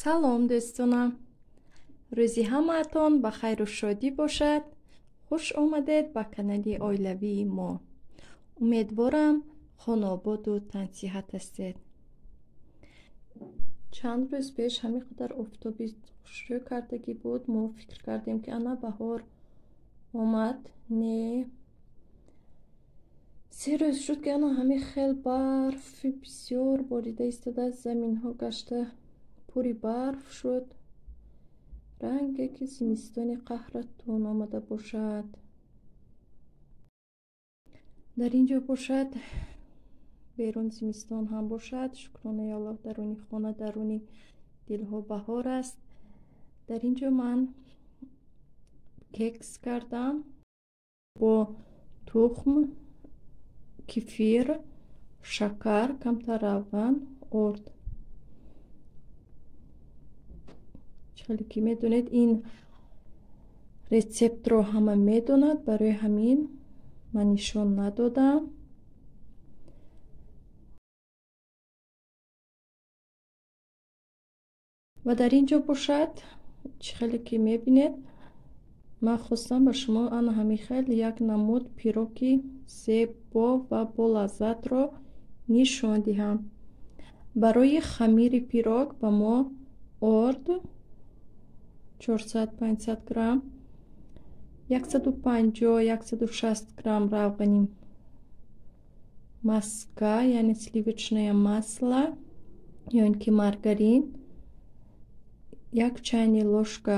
Салом дӯстонам. Рӯзи ҳамаатон ба хайру шодӣ бошад. Хуш омадед ба канали оилавии мо. Умедворам хонаободу тансиҳат ҳастед. Чанд рӯз пеш ҳамин қадар офтоби хушрӯ кардагӣ буд. Мо фикр кардем, ки ана баҳор омад. Не, се рӯз шуд, ки ана ҳамин хел барфи бисёр борида истодааст. Заминҳо гашта пури барф шуд. Ранге ки зимистони қаҳратон омада бошад. Дар ин ҷо бошад, берун зимистон ҳам бошад. Шукронаи Аллоҳ, даруни хона, даруни дилҳо баҳор аст. Дар ин ҷо ман кекс кардам бо тухм, кефир, шакар, камтар равған, орд. Хеле ки медонед, ин рецептро ҳама медонад, барои ҳамин ман нишон надодам. Ва дар ин ҷо бошад, чӣ хеле ки мебинед, ман хостам ба шумо ана ҳамин хел як намуд пироки зебо ва болаззатро нишон диҳам. Барои хамири пирог ба мо орд 400-500 грамм, 150-160 грамм равғани маска, яъне сливочное масло ё ин ки маргарин, як чайный ложка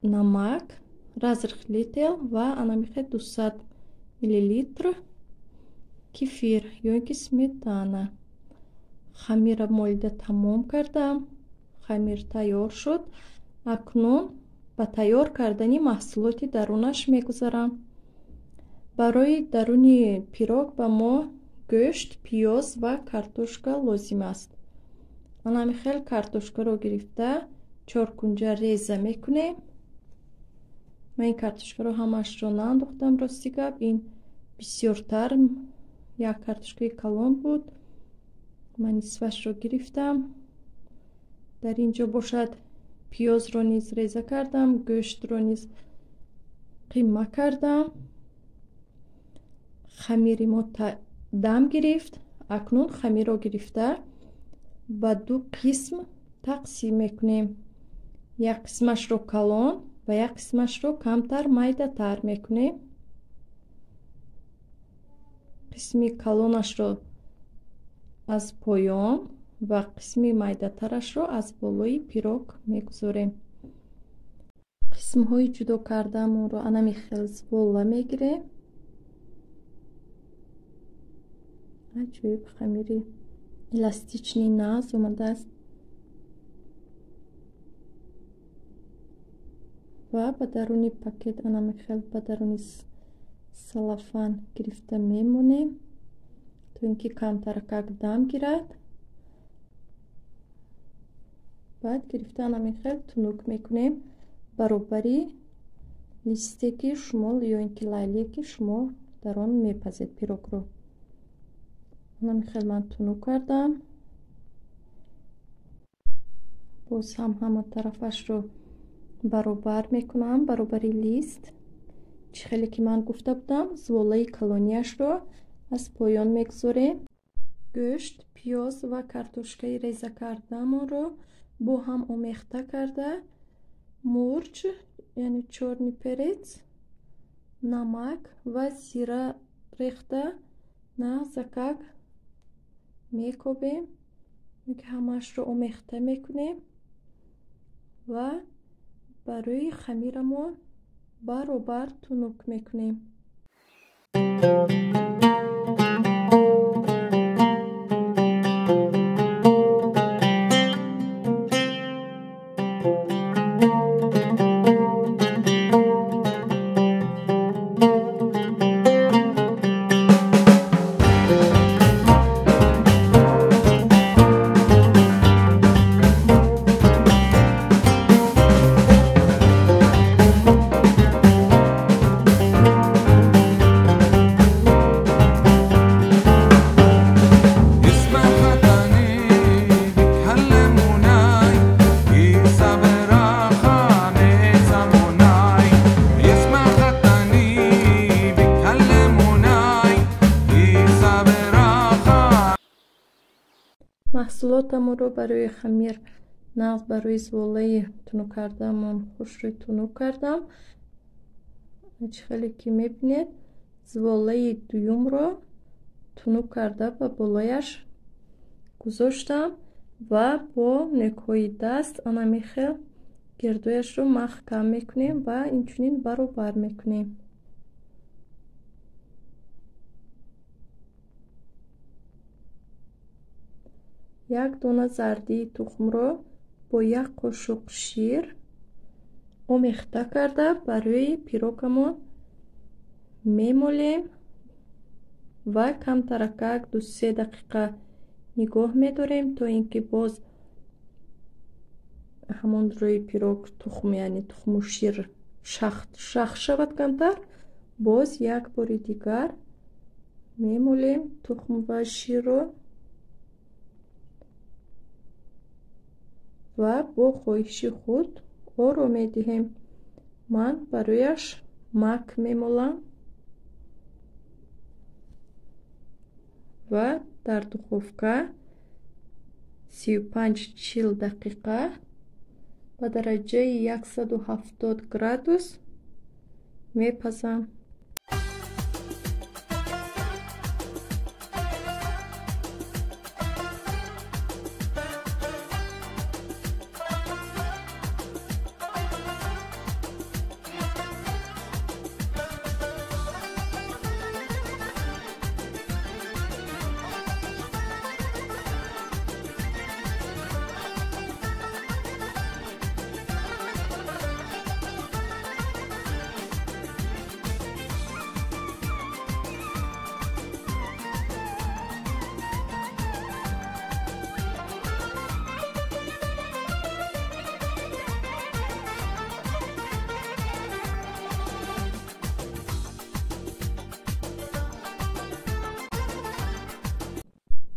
намак, разрыхлитель ва анамихе 200 миллилитр кефир ё ин ки сметана. Хамира молида тамом кардам. Хамир тайёр шуд. Акнун ба тайёр кардани маҳсулоти дарунаш мегузарам. Барои даруни пирог ба мо гӯшт, пиёз ва картошка лозим аст. Анами хел картошкаро гирифта чоркунҷа реза мекунем. Ман ин картошкаро ҳамаашро наандохтам, рости гап, ин бисёртар як картошкаи калон буд. Ман нисфашро гирифтам. Дар ин ҷо бошад пиёзро низ реза кардам, гӯштро низ қимма кардам. Хамири мо дам гирифт. Акнун хамирро гирифта ба ду қисм тақсим мекунем. Як қисмашро калон ва як қисмашро камтар майдатар мекунем. Қисми калонашро аз поён ва қисми майдатарашро аз болои пирог мегузорем. Қисмҳои ҷудо кардаамонро анами хел звола мегирем. Аҷоиб хамири эластични нағз омадааст. Ва ба даруни пакет анами хел ба даруни салафан гирифта мемонем, то ин ки камтаракак дам гирад. Баъд гирифта анами хел тунук мекунем баробари листе ки шумо ё ин ки лайле ки шумо дар он мепазед пирогро. Анами хел ман тунук кардам. Боз ҳам ҳама тарафашро баробар мекунам баробари лист. Чӣ хеле ки ман гуфта будам, зволаи калонияшро аз поён мегузорем. Гӯшт, пиёз ва картошкаи реза кардаамонро бо ҳам омехта карда, мурч, яъне чёрный перец, намак ва зира рехта нағзакак мекобем, ки ҳамаашро омехта мекунем ва барои хамирамон баробар тунук мекунем. Маҳсулотамонро барои хамир нағз барои зуволаи тунук кардамон хушрӯй тунук кардам. Чӣ хеле ки мебинед, зуволаи дуюмро тунук карда ба болояш гузоштам ва бо нӯкҳои даст ана мехел гирдояшро маҳкам мекунем ва инчунин баробар мекунем. Як дона зардии тухмро бо як қошуқ шир омехта карда барои пирогамон мемолем ва камтаракак 2-3 дақиқа нигоҳ медорем, то ин ки боз ҳамон рӯи пирог тухм, яъне тухму шир шах шавад камтар. Боз як бори дигар мемолем тухм ва ширро ва бо хоҳиши худ оро медиҳем. Ман барояш мак мемолам ва дар духовка 35-40 дақиқа ба дараҷаи 170 градус мепазам.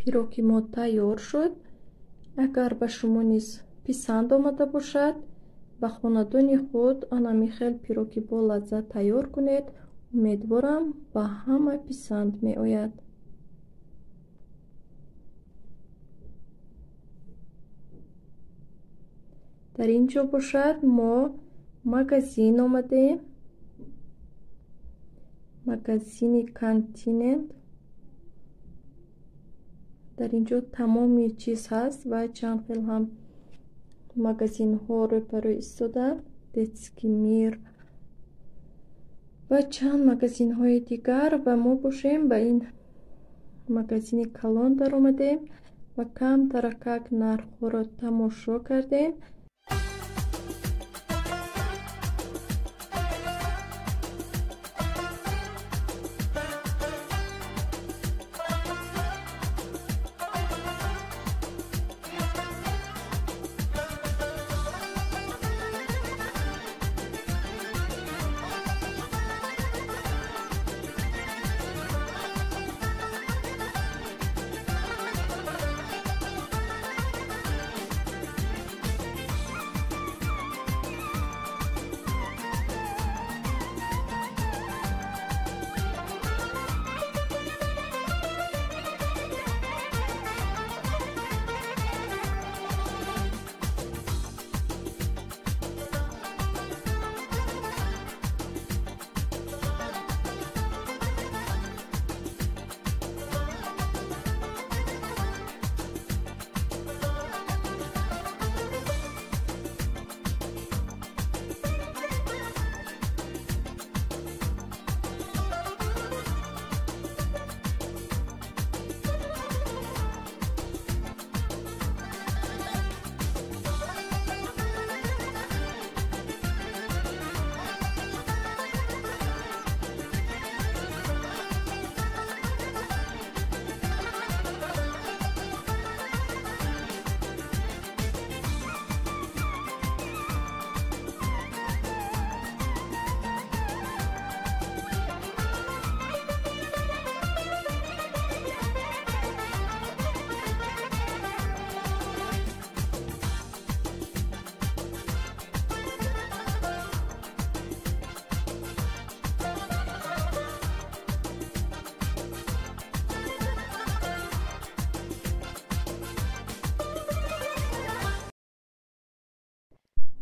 Пироги мо тайёр шуд. Агар ба шумо низ писанд омада бошад, ба хонадони худ ана михел пироги бо лаззат тайёр кунед. Умедворам ба ҳама писанд меояд. Дар ин ҷо бошад мо магазин омадем, магазини Континент. Дар ин ҷо тамоми чиз ҳаст ва чанд хел ҳам магазинҳо рӯбарӯ истодаанд, Детский мир ва чанд магазинҳои дигар. Ва мо бошем ба ин магазини калон даромадем ва камтаракак нархҳоро тамошо кардем.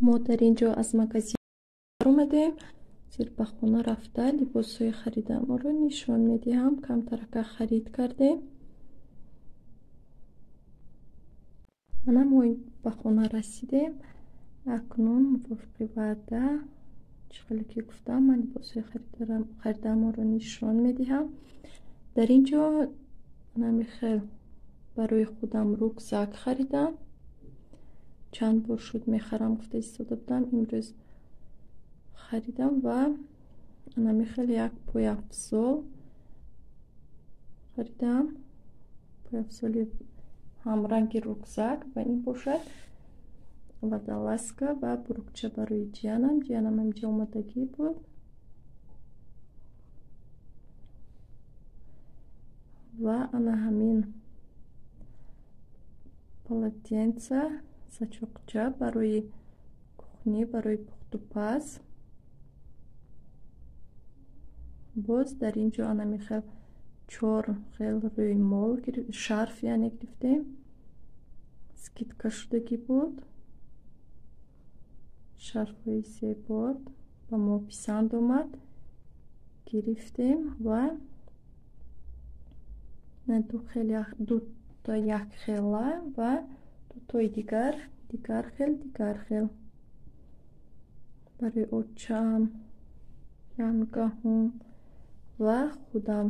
Мо дар ин ҷо аз магазин баромадем. Зир ба хона рафта либосҳои харидаамонро нишон медиҳам. Камтарака харид кардем. Ана мо ба хона расидем. Акнун мувофиқи ваъда, чӣ хеле ки гуфтам, ман либосҳои харидаамонро нишон медиҳам. Дар ин ҷо намихел барои худам рюкзак харидам. Чанд бор шуд мехарам гуфта истода будам, имрӯз харидам ва намихел як пойафзол харидам. Пойафзоли ҳамранги рюкзак ва ин бошад водолазка ва бурукча барои ҷиянам. Ҷиянам ҳамҷа омадагӣ буд ва ана ҳамин полотенца, сачоқча барои кухни, барои пухтупаз. Боз дар ин ҷо ана михел чор хел рӯймол, шарф яъне гирифтем. Скидка шудагӣ буд. Шарфҳои зебо ба мо писанд омад, гирифтем ва дута якхела ва дутои дигар дигар хел барои очам, янгаҳум ва худам.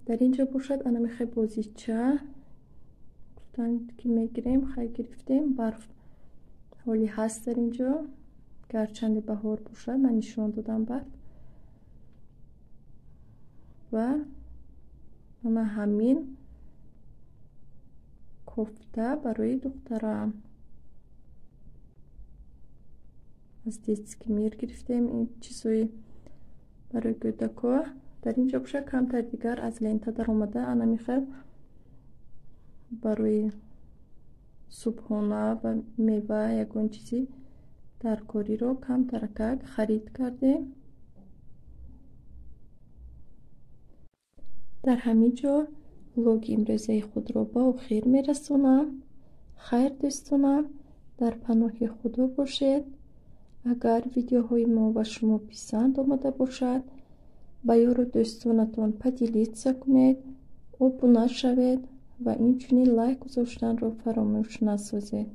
Дар ин ҷо бошад ана мехай бозича гуфтанд ки мегирем, хай гирифтем. Барф ҳоли ҳаст дар ин ҷо, гарчанде баҳор бошад, ман нишон додам барф. Ва ана ҳамин кофта барои духтарам аз детский мир гирифтем. Ин чизҳои барои кӯдако. Дар ин ҷо бошад камтар дигар аз лента даромада ана михел барои субҳона ва мева ягон чизи даркориро камтаракак харид кардем. Дар ҳамин ҷо влоги имрӯзаи худро ба охир мерасонам. Хайр дӯстонам, дар паноҳи Худо бошед. Агар видеоҳои мо ба шумо писанд омада бошад, ба ёру дӯстонатон поделиться кунед, обуна шавед ва инчунин лайк гузоштанро фаромӯш насозед.